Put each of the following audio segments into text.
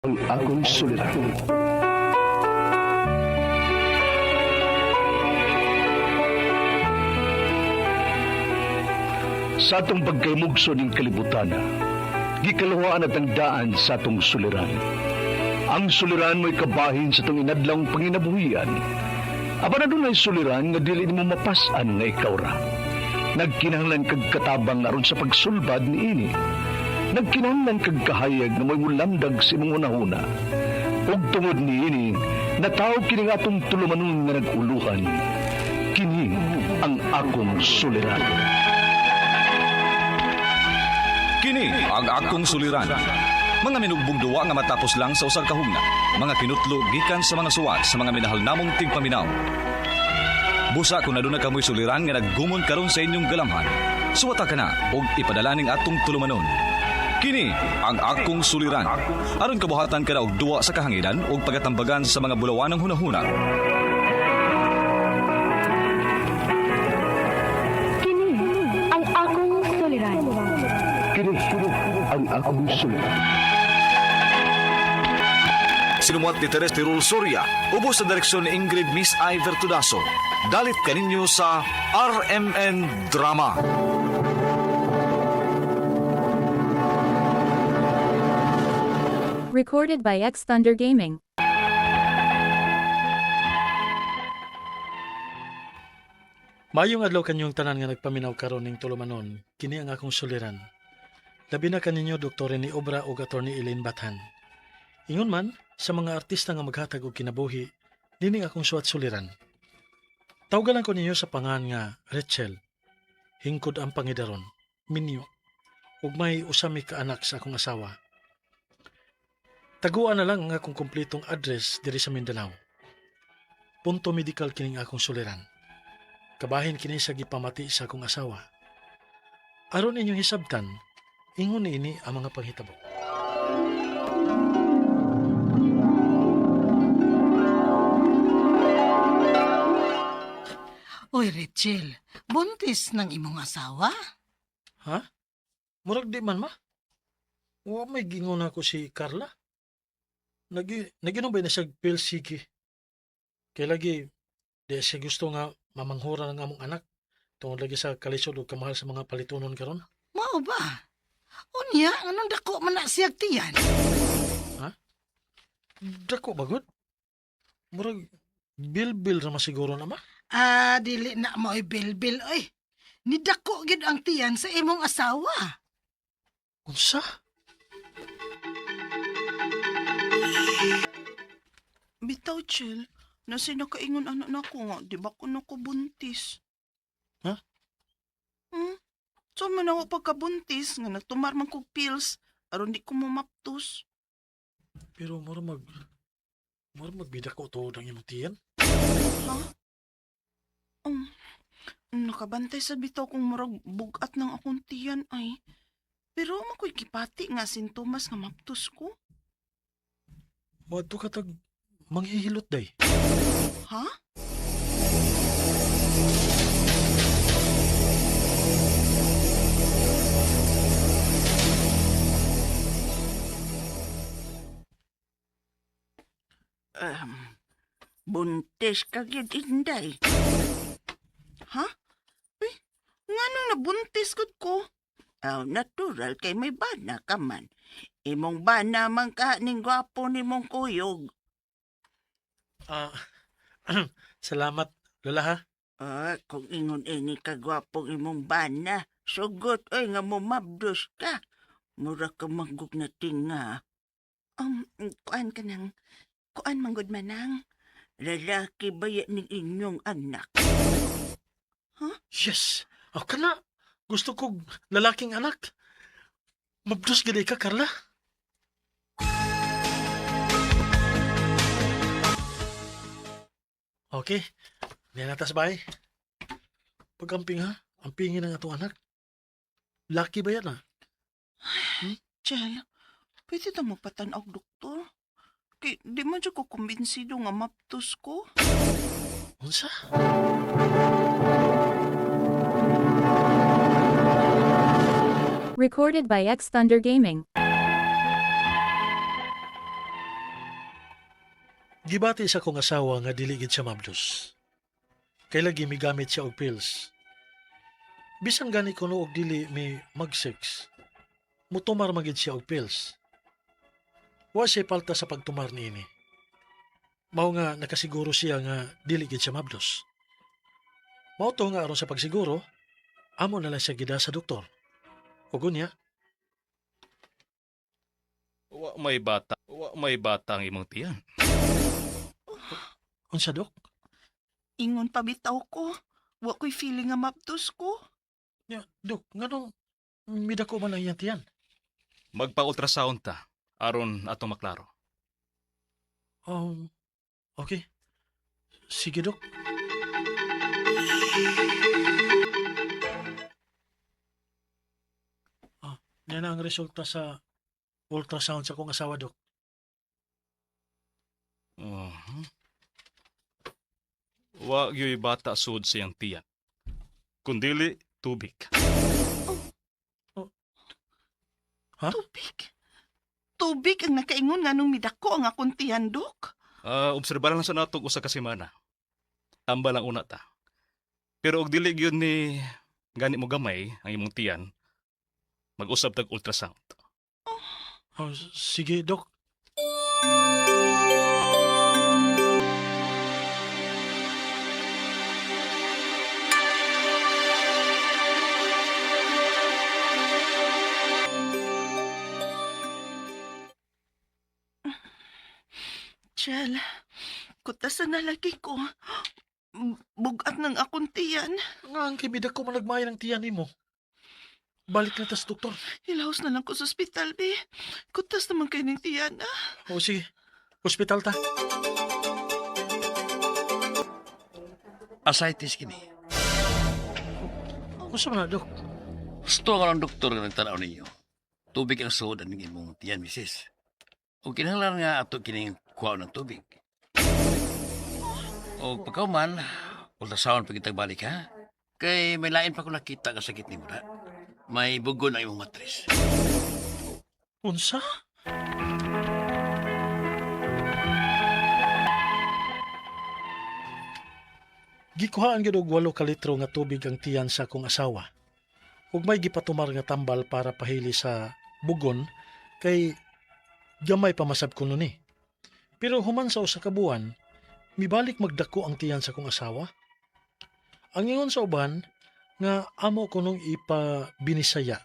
Ang akong suliran. Sa atong pagkaymugso ning kalibutan, gikaluhaan at ang daan sa atong suliran. Ang suliran mo'y kabahin sa atong inadlawng panginabuhian. Apan adunay suliran nga dili nimo mapas-an nga ikaw ra. Nagkinahanglan kag katabang aron sa pagsulbad niini. Nagkinahanglan kag kahayag nga mo'y mulamdag sa imong hunahuna. Ug tungod niini, nataw kini nga atong tulumanon nga nag-uluhan. Kini ang akong suliran. Kini ang akong suliran. Mga minugbong duwa nga matapos lang sa usang kahugna. Mga kinutlo gikan sa mga suwat sa mga minahal namong tigpaminaw. Busa kung aduna kamoy suliran nga naggumon karon sa inyong galamhan. Suwata ka na og ipadala ning atong tulumanon. Kini ang akong suliran. Aron kabuhatan ka na og duwa sa kahanginan ug pagatambagan sa mga bulawanang hunahuna. Kini ang akong suliran. Kini ang akong suliran. Sinumuat ni Teres Tirul Soria, ubos sa direksyon ni Ingrid Miss Iver Tudaso. Dalit kaninyo sa RMN Drama. Recorded by X Thunder Gaming. Mayong adlaw kanyong tanan nga nagpaminaw karon ning tulumanon, kini ang akong suliran. Labi na kaninyo Dr. ni Obra ug Attorney Elaine Bathan. Ingon man sa mga artista nga maghatag og kinabuhi, nining akong suwat suliran. Tawgalan ko ninyo sa pangan nga Rachel. Hingkod ang pangidaron, minyo, ug may usami ka anak sa akong asawa. Taguan na lang ang akong kumpletong address diri sa Mindanao. Punto medical kining akong suliran. Kabahin kini sa gipamati sa akong asawa. Aron inyong hisabtan, ingon niini ang mga panghitabo. Oy, Rachel, buntis ng imong asawa? Ha? Murag di man ma. Wa may gingon ako si Carla. Nagi naginom ba na siya pilsiki? Kay lagi di siya gusto nga mamanghura ng among anak tungod lagi sa kalisod ug kamahal sa mga palitunon karon. Mao ba? Unya, anong dako man na siyag tiyan? Dako bagod. Murag bilbil ra man siguro na ma. Ah, dili na mo bilbil oy. Ni dako gid ang tiyan sa imong asawa. Unsa? Bitaw, Chel. Nasa nakaingon anak na ko nga, di ba ko ko buntis? Ha? Hmm? So man ako pagkabuntis, nga nagtumar man kog pills, aron di ko mumaptos. Pero murag magbida ko tuod ang imong tiyan. Ha? Um, nakabantay sa bitaw kung murag bugat ng akong tiyan ay. Pero mako'y gipati nga sintomas nga maptos ko. Moadto ka tag manghihilot day. Ha? Um, buntis ka gyud inday. Ha? Uy, nganong nabuntis gud ko? Aw, natural kay may bana ka man. Imong bana man ka ning gwapo nimong kuyog. Ah, salamat Lola ha. Ah, kung ingon ini ka gwapong imong bana, sugot oy nga mumabdos ka. Mura ka manggug na tinga. Kuan ka nang, kuan manggod manang. Lalaki ba yan ning inyong anak? Yes. Aw kana. Gusto kog lalaking anak. Mabdos gid ka Carla. Okay. Niya natas bay. Pagamping ha. Ampingin ang atong anak. Laki ba yan ah? Chel, pwede ta magpatan-aw doktor? Kay di man jud ko kumbinsido nga maptos ko. Unsa? Recorded by X Thunder Gaming. Gibati sa akong asawa nga dili gid siya mabdos. Kay lagi migamit siya og pills. Bisan gani kuno og dili mi mag-sex, mutumar man gid siya og pills. Wa siya palta sa pagtumar niini. Mao nga nakasiguro siya nga dili gid siya mabdos. Mao to nga aron sa pagsiguro, amo na lang siya gida sa doktor. Ug unya, Wa may bata, wa may bata ang imong tiyan. Unsa, Dok? Ingon pa bitaw ko. Wa ko'y feeling nga mabdos ko. Nya, Dok, nganong midako man ang iyang tiyan? Magpa-ultrasound ta aron atong maklaro. Okay. Sige, Dok. Ah, yan ang resulta sa ultrasound sa akong asawa, Dok. Uh-huh. Wa gyoy bata sud sa iyang tiyan. Kundili tubig. Ha? Tubig. Tubig ang nakaingon nga nung midako ang akong tiyan, Dok. Ah, obserbahan lang sa natong usa ka semana. Tambal ang una ta. Pero og dili gyud ni gani mo gamay ang imong tiyan, mag-usab tag ultrasound. Oh, sige, Dok. Chel, kutasan na lagi ko. Bugat ng akong tiyan. Nga ang kay midako man nagmay ng tiyan nimo. Balik na tas, doktor. Ilaos na lang ko sa ospital, be. Kutas naman kayo ng tiyan, ah. O sige, hospital ta. Ascites kini. Unsa man na, Dok? Gusto nga ng doktor nga nagtanaw ninyo. Tubig ang suod ang imong tiyan, misis. O kinahanglan nga ato kining kuha ng tubig. O pagkauman, ultrasound pag kitag balik ha. Kay may lain pa ko nakita nga sakit nimo na. May bugon ang imong matres. Unsa? Gikuhaan gyud og 8 ka litro nga tubig ang tiyan sa akong asawa. Ug may gipatumar nga tambal para pahili sa bugon kay gamay pa masab kuno ni. Pero human sa usa ka buwan, mibalik magdako ang tiyan sa akong asawa. Ang ingon sa uban nga amo kunong ipabinisaya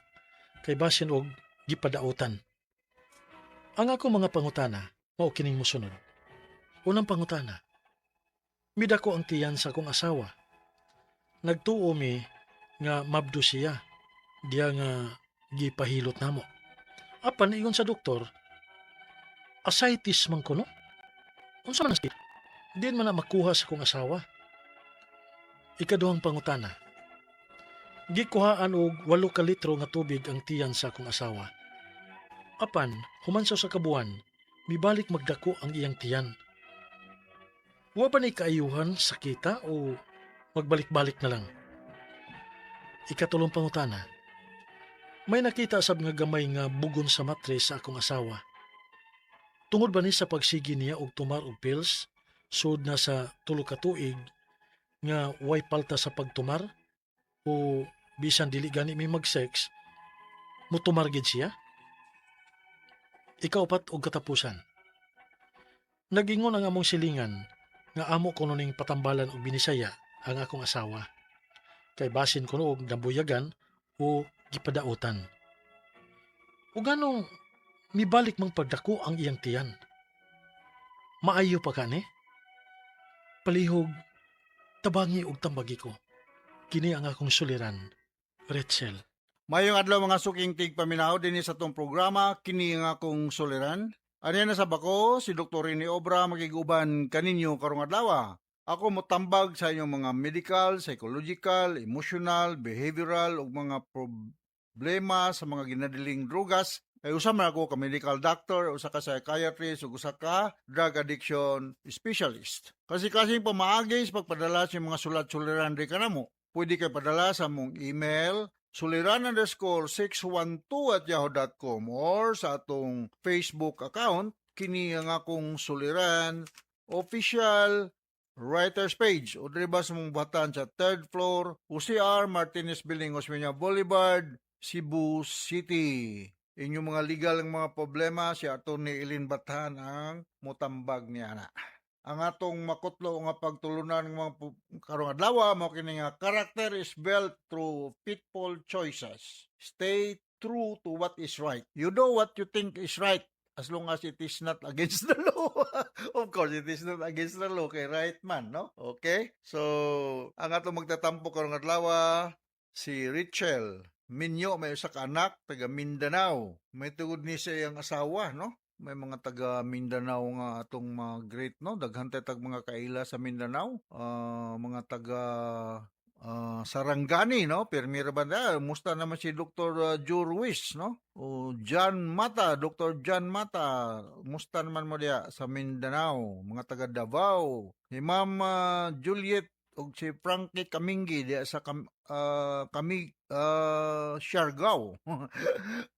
kay basin og gipadautan. Ang ako mga pangutana, mao kining mosunod. Unang pangutana, midako ang tiyan sa akong asawa. Nagtuo mi nga mabdo siya, diya nga gipahilot namo. Apan ingon sa doktor, ascites man kuno. Unsa man ang sakit? Diin man na makuha sa akong asawa. Ikaduhang pangutana, gikuhaan og 8 ka litro nga tubig ang tiyan sa akong asawa. Apan, human sa usa ka buwan, mibalik magdako ang iyang tiyan. Wa ba ni kaayuhan sa kita o magbalik-balik na lang? Ikatulong pangutana, may nakita sab nga gamay nga bugon sa matres sa akong asawa. Tungod ba ni sa pagsigi niya og tumar og pills, sud na sa 3 ka tuig nga way palta sa pagtumar o bisan dili gani mi mag-sex, mutumar gid siya? Ikaupat og katapusan. Nagingon ang among silingan nga amo kuno ning patambalan og binisaya ang akong asawa. Kay basin kuno og nabuyagan o gipadautan. O ganong mibalik mang pagdako ang iyang tiyan. Maayo pa kani? Palihog, tabangi og tambagi ko. Kini ang akong suliran, Retzel. Mayong adlaw mga suking tigpaminaw dinhi sa atong programa kini nga akong suliran. Aniya na sa bako si Dr. Rene Obra makiguban kaninyo karong adlaw. Ako motambag sa inyong mga medical, psychological, emotional, behavioral ug mga problema sa mga ginadiling drugas. Kay usa man ako ka medical doctor, usa ka psychiatrist ug usa ka drug addiction specialist. Kasi kasing pamaagi sa pagpadala sa inyong mga sulat-suliran di kanamo. Pwede kay padala sa among email suliran_612@yahoo.com or sa atong Facebook account kini ang akong suliran. Official Writers Page o diri ba sa mong buhatan sa third floor, UCR Martinez Building, Osmeña Boulevard, Cebu City. Inyong mga legal ang mga problema, si Atty. Ilin Bathan ang mutambag niya na. Ang atong makutlo nga pagtulunan ng mga karong adlaw mao kini nga "Character is built through faithful choices. Stay true to what is right." You do what you think is right as long as it is not against the law. Of course, it is not against the law kay right man, no? Okay? So, ang atong magtatampo karong adlaw si Rachel Minyo, may usa ka anak taga Mindanao. May tugod ni sa iyang asawa, no? May mga taga Mindanao nga atong mga great, no? Daghan tay tag mga kaila sa Mindanao. Mga taga Sarangani, no? Pirmira banda. Musta naman si Dr. Joe Ruiz, no? O John Mata, Dr. John Mata. Musta naman mo diya sa Mindanao, mga taga Davao. Si Ma'am Juliet ug si Frankie Kaminggi diya sa kami Siargao.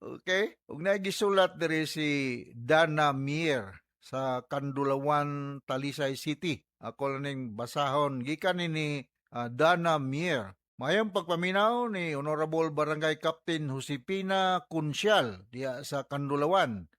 Okay? Ug nagisulat diri si Dana Mier sa Kandulawan, Talisay City. Ako lang ning basahon gikan ni Dana Mier. Mayong pagpaminaw ni Honorable Barangay Captain Josepina Kunsyal diya sa Kandulawan.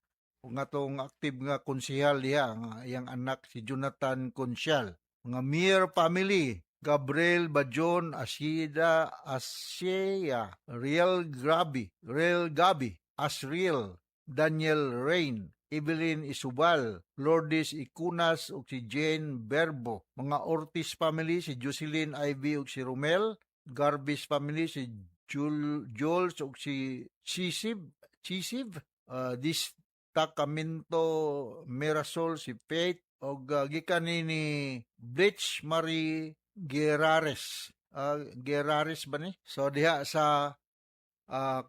Ug atong active nga konsehal diha nga iyang anak si Jonathan Kunsyal. Mga Mier family, Gabriel Bajon, Asida, Asia, Real Grabi, Real Gabi, Asriel, Daniel Rain, Evelyn Isubal, Lourdes Icunas ug si Jane Berbo. Mga Ortiz family, si Jocelyn Ivy ug si Romel, Garbis family, si Jules ug si Chisib, Chisib, Distacamento Mirasol, si Faith ug gikan ni Bleach Marie Gerares. Gerares ba ni? So diha sa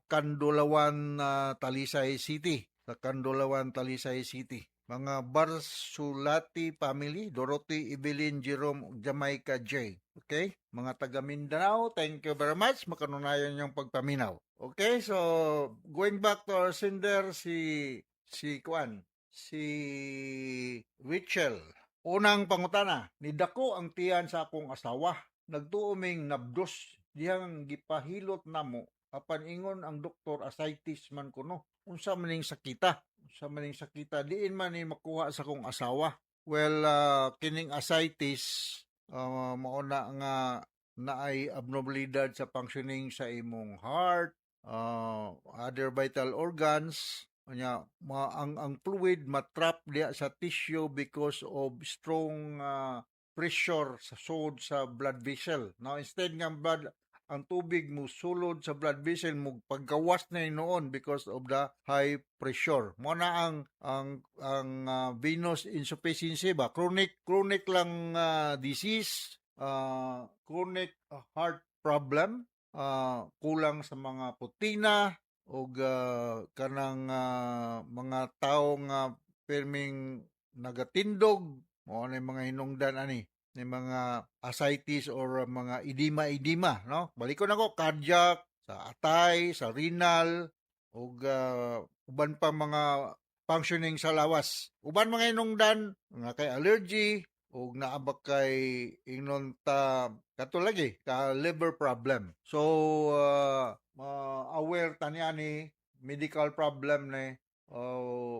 Kandulawan, Talisay City. Sa Kandulawan, Talisay City. Mga Barsulati family, Dorothy, Evelyn, Jerome, ug Jamaica J. Okay? Mga taga Mindanao, thank you very much. Makanunayan yung pagpaminaw. Okay, so going back to our sender, si Kwan, si Rachel. Unang pangutana, nidako ang tiyan sa akong asawa. Nagtuo ming nabdos dihang gipahilot namo apan ingon ang doktor ascites man kuno. Unsa man ning sakita? Unsa man ning sakita? Diin man ni makuha sa akong asawa? Well, kining ascites mao na nga naay abnormalidad sa functioning sa imong heart, other vital organs. Unya ang fluid matrap diya sa tissue because of strong pressure sa sud sa blood vessel. Now instead nga blood ang tubig mo sulod sa blood vessel mo paggawas na noon because of the high pressure. Mo na ang venous insufficiency ba, chronic chronic lang disease, chronic heart problem, kulang sa mga protina ug kanang mga tawo nga pirming nagatindog mao na yung mga hinungdan ani ni mga ascites or mga edema-edema, no? Balikon ako cardiac, sa atay, sa renal ug uban pa mga functioning sa lawas. Uban mga hinungdan nga kay allergy ug naa ba kay ingnon ta kato lagi ka liver problem. So aware ta niya ni medical problem ni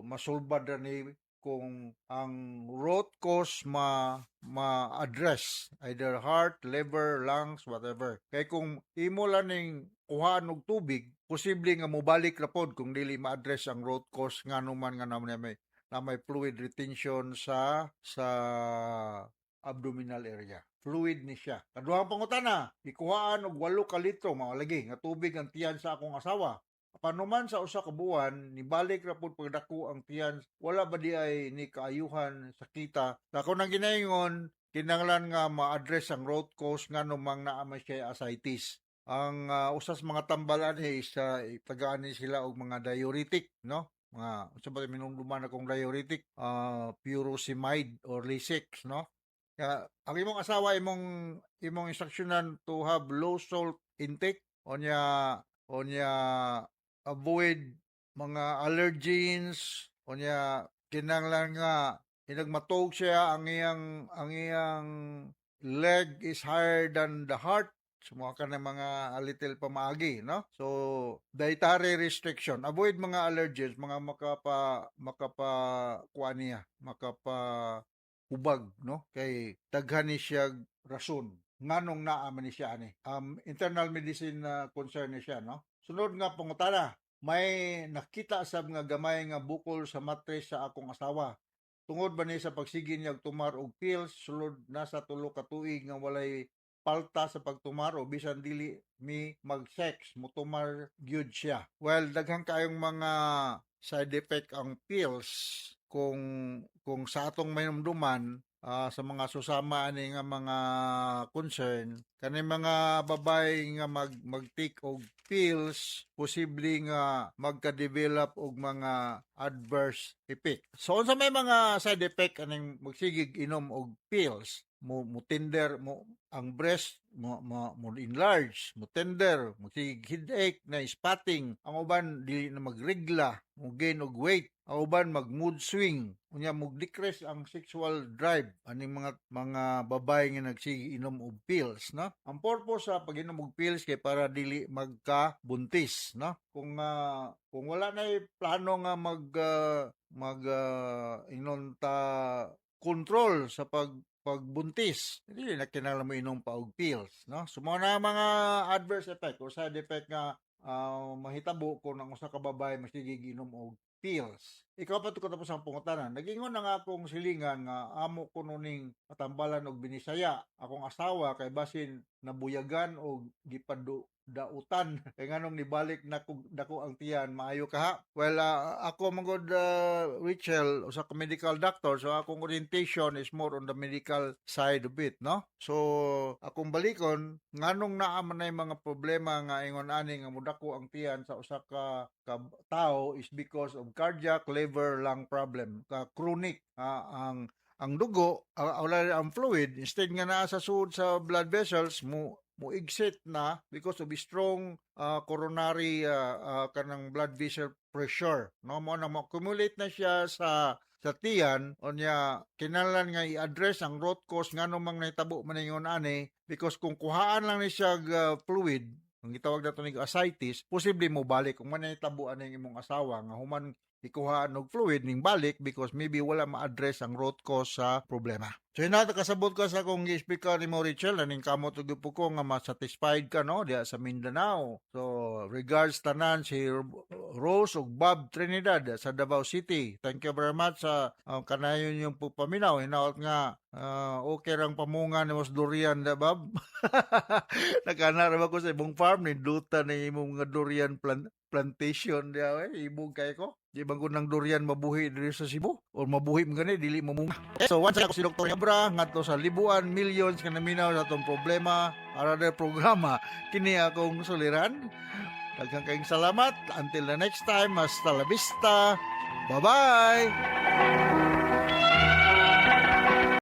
masulbad ra ni kung ang root cause ma ma-address, either heart, liver, lungs, whatever. Kay kung imo lang ning kuhaan og tubig, posible nga mobalik ra pod kung dili ma-address ang root cause ngano man nga naman may fluid retention sa abdominal area. Fluid ni siya. Kaduhang pangutana, ikuhaan og 8 ka litro mao lagi nga tubig ang tiyan sa akong asawa. Panuman sa usa ka buwan, nibalik ra pud pagdako ang tiyan. Wala ba di ay ni kaayuhan sakita? Ako nang ginaingon, kinahanglan nga ma-address ang root cause ngano mang naa man siya ascites. Ang usa sa mga tambalan is tagaan ni sila og mga diuretic, no? Mga unsa ba minumduman akong diuretic? Furosemide or Lasix, no? Kaya ang imong asawa imong instructionan to have low salt intake, unya avoid mga allergens, unya kinahanglan nga Inagmatog siya, ang iyang leg is higher than the heart. So, mga ka ng mga a little pamaagi, no? So, dietary restriction. Avoid mga allergens, mga makapa kuan niya, makapa hubag, no? Kay daghan ni siya rason nganong naa man ni siya ani. Internal medicine na concern ni siya, no? Sunod nga pangutana, may nakita sab nga gamay nga bukol sa matres sa akong asawa. Tungod ba ni sa pagsige niya og tumar og pills, sulod na sa 3 ka tuig nga walay palta sa pagtumar o bisan dili mi mag-sex, mutumar gyud siya. Well, daghan kayong mga side effect ang pills kung sa atong mahinumduman, sa mga susama ani nga mga concern, kani mga babay nga mag-take og pills, posible nga magka-develop og mga adverse effect. So unsa may mga side effect aning magsigig inom og pills? Mo tender mo ang breast, mo enlarge, mo tender, mo sigig headache na spotting, ang uban dili na magregla, mo gain og weight, ang uban mag mood swing, unya mo decrease ang sexual drive aning mga babae nga nagsige inom og pills, no? Ang purpose sa pag-inom og pills kay para dili magkabuntis, no? Kung wala na plano nga mag mag inon ta control sa pagbuntis, hindi na kinahanglan mo inom pa og pills, no? So mao na mga adverse effect or side effect nga mahitabo kung ang usa ka babae masigig inom og pills. Ikaw pa to katapos ang pangutana. Nagingon na nga akong silingan nga amo kuno ning patambalan og binisaya akong asawa kay basin nabuyagan og gipadu dautan kay nganong nibalik na dako ang tiyan. Maayo ka ha. Well, ako man gud, Rachel, usa ka medical doctor, so akong orientation is more on the medical side of it, no? So akong balikon, nganong naa man nay mga problema nga ingon ani nga mudako ang tiyan sa usa ka tao is because of cardiac, liver, lung problem ka chronic. Ang dugo, wala ang fluid, instead nga naa sa sud sa blood vessels, mo exit na because of strong coronary kanang blood vessel pressure, no? Mo na mo accumulate na siya sa tiyan. Unya kinahanglan nga i-address ang root cause ngano mang nahitabo man ingon ani, because kung kuhaan lang ni siya fluid, ang gitawag nato ni ascites, posible mo balik kung man nahitabo ani imong asawa nga human ikuhaan og fluid ning balik because maybe wala ma-address ang root cause sa problema. So hinata kasabot ka sa akong gi-speaker ni mo, Rachel, aning kamot og po ko nga ma-satisfied ka, no, diha sa Mindanao. So regards tanan, si Rose ug Bob Trinidad sa Davao City. Thank you very much sa kanayon yung paminaw. Hinaot nga okay rang pamunga ni Mos durian da, Bob. Nagana ra ba ko sa imong farm ni duta ni imong mga durian plantation diha eh, ibog kay ko. Di ba ko ng durian mabuhi diri sa Cebu or mabuhi man gani dili mamunga. So once ako si Dr. Abra ngadto sa libuan millions nga naminaw sa atong problema, another programa, kini akong suliran. Daghang kayong salamat. Until the next time, hasta la vista. Bye-bye.